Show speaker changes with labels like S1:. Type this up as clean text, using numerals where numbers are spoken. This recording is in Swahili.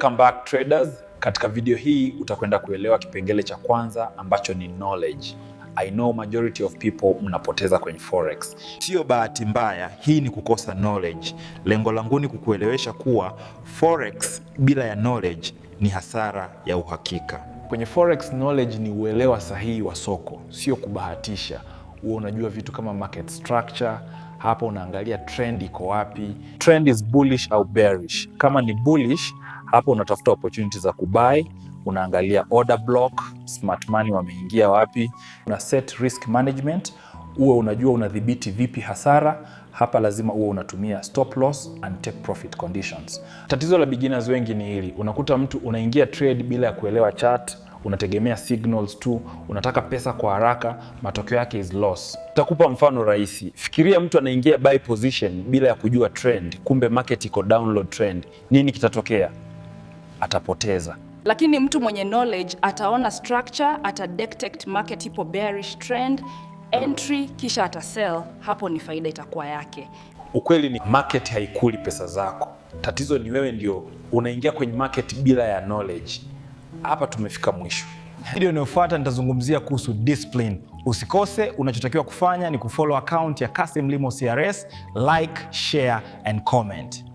S1: Welcome back, traders. Katika video hii utakwenda kuelewa kipengele cha kwanza ambacho ni knowledge. I know majority of people mnapoteza kwenye forex.
S2: Sio bahati mbaya, hii ni kukosa knowledge. Lengo langu ni kukuelewesha kuwa forex bila ya knowledge ni hasara ya uhakika.
S3: Kwenye forex, knowledge ni uelewa sahihi wa soko, sio kubahatisha. Huwa unajua vitu kama market structure, hapa unaangalia trend iko wapi.
S1: Trend is bullish au bearish. Kama ni bullish, hapo unatafuta opportunity za kubuy, unaangalia order block, smart money wameingia wapi.
S3: Una set risk management, uwe unajua unadhibiti vipi hasara. Hapa lazima uwe unatumia stop loss and take profit conditions. Tatizo la beginners wengi ni hili, unakuta mtu unaingia trade bila ya kuelewa chart, unategemea signals tu, unataka pesa kwa haraka, matokeo yake is loss.
S1: Nitakupa mfano rahisi. Fikiria mtu anaingia buy position bila ya kujua trend, kumbe market iko downward trend. Nini kitatokea? Atapoteza.
S4: Lakini mtu mwenye knowledge ataona structure, ata detect market ipo bearish trend, entry, kisha ata sell. Hapo ni faida itakuwa yake.
S1: Ukweli ni market haikuli pesa zako. Tatizo ni wewe ndio unaingia kwenye market bila ya knowledge. Hapa tumefika mwisho.
S5: Video inayofuata nitazungumzia kuhusu discipline. Usikose. Unachotakiwa kufanya ni kufollow account ya Kasim Limo CRS, like, share and comment.